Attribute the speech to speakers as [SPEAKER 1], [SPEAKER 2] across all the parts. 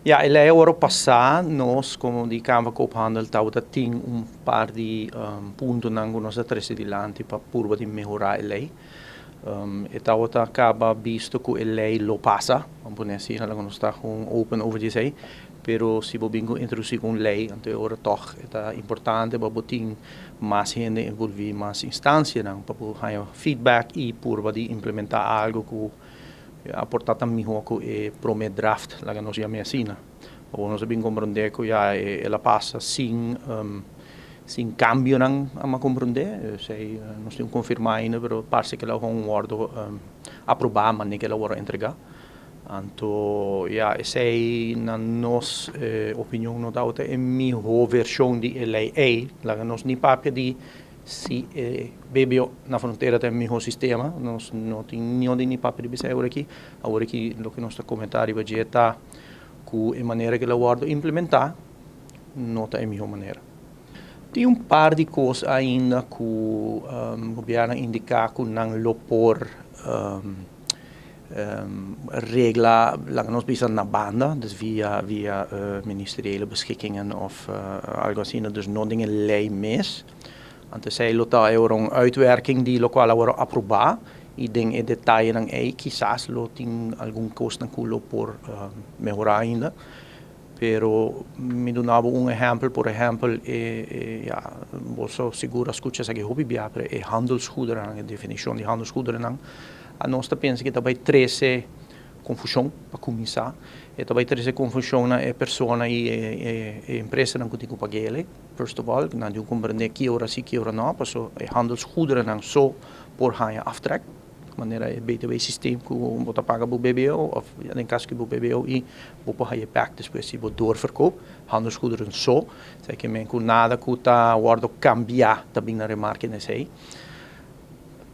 [SPEAKER 1] Ja, e lei a wòrdu pasá. Nos komo di Kamer van Koophandel tabata tin un par di puntonan ku nos a trese dilanti pa purba di mehorá e lei. E tabata kaba bisto ku e lei lo pasa, ban pone asina, laga nos ta gewoon open over di esei. Pero si bo bin ku introdusí un lei, anto e ora tòg e ta importante pa bo tin mas hende envolví, mas instansianan pa bo haña feedback i purba di implementá algu ku a por ta tan mihó ku e promé draft, laga nos yam'é asina. Awor nos a bin komprondé ku ya el a pasa sin sin kambionan a komprondé. Esei nos tin ku konfirmá ainda, pero parse ku el a hon wòrdu aprobá manera ku el a wòrdu entregá. Anto ya esei na nos opinion no tabata e mihó vershon di e lei ei. Laga nos ni papia di si e BBO na frontera ta e miho sistema, nos no tin niun di ni papia riba esei aworakí. Aworakí loke nos ta komentá riba dje ta ku e manera ku el a wòrdu implementá no ta e miho manera. Tin un par di kos ainda ku gobièrnu a indiká ku nan lo por regla, laga nos bisa na banda, dus via via ministeriële beschikkingen of algo asina, dus no den e ley mes. Anto esey lo ta e ora un uitwerking di locual a worde aproba y den e detayenan ey kisas lo tin algun cosnan cu lo por mehora ainda. Pero mi duna bo un ehempel, por ehempel e e ya boso sigur a scucha esaki hopi bia, pero e handelsgoederennan, e definicion di handelsgoederennan, anos ta pensa cu ta bay trece confusion pa cuminsa, e ta bay trece confusion na e persona y e e empresanan cu tin cu pag'ele, first of all, nan tin cu comprende ki ora si, ki ora no, paso e handelsgoederennan so por haya aftrek. Manera e BTW systeem ku bo ta paga bo BBO of den kaso ku bo BBO i bo por haña bek despues si bo doorverkoop, handelsgoederen so. Esei ke men ku nada ku ta wòrdu kambiá ta bin na remarke na esei.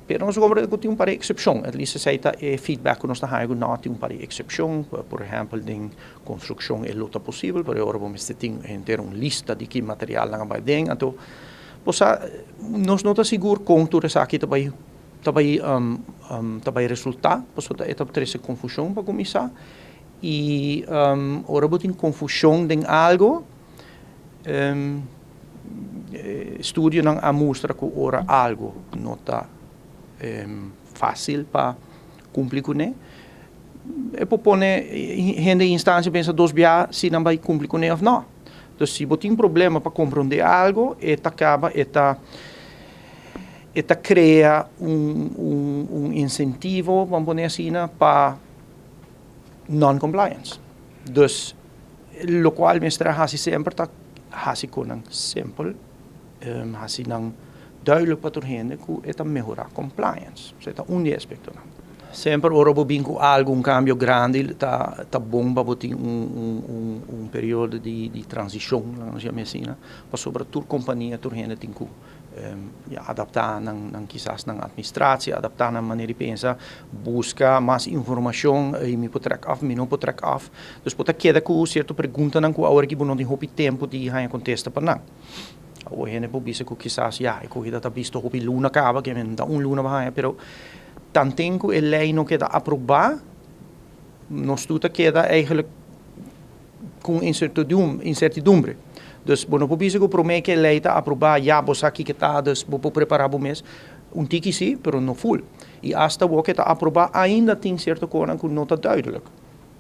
[SPEAKER 1] Pero nos a komprende ku tin un par di eksepshon, at least esei ta e feedback ku nos ta haña ku no tin un par di eksepshon, por ehèmpel den konstrukshon e lo ta posibel, pero e ora bo mester tin henter un lista di ki materialnan a bai den, anto bo sa nos no ta sigur kon tur esaki ta bai ta bai ta bai resultá, pasobra e ta trese konfushon pa kuminsá i ora bo tin konfushon den algu estudionan a mustra ku ora algu no ta fásil pa kumpli kuné e por pone hende instansia pensa dos bia si nan bai kumpli kuné òf nò. Dus si bo tin problema pa komprondé algu e ta kaba e ta E ta krea un un un insentivo, ban pone asina, pa non-compliance. Dus lokual mester a hasi semper ta hasi konan simpel, hasi nan duidelijk pa tur hende ku e ta mehorá compliance. Esei ta un di e aspektonan. Semper ora bo bin ku algu, un kambio grandi, ta ta bon pa bo tin un un un periodo di di transishon, laga nos yama asina, pasobra tur kompania, tur hende tin ku Ya adaptá nan nan kisas nan administratie, adaptá nan manera di pensa, buska mas informashon i mi por trèk òf mi no por trèk òf. Dus bo ta keda ku sierto preguntanan ku awor aki bo no tin hopi tempu di haña kontesta pa nan. Awor hende por bisa ku kisas ya e kohida ta bisto hopi luna kaba ke men ta un luna pa haña pero tanten ku e lei no keda aprobá nos tur ta keda eigentlik ku un insertidumbre. Dus bo no por bisa ku promé ku e lei ta aprobá ya bo sa kiko ta, dus bo por prepará bo mes. Un tiki sí, pero no ful. I asta awor ku e ta aprobá ainda tin sierto konan ku no ta duidelijk.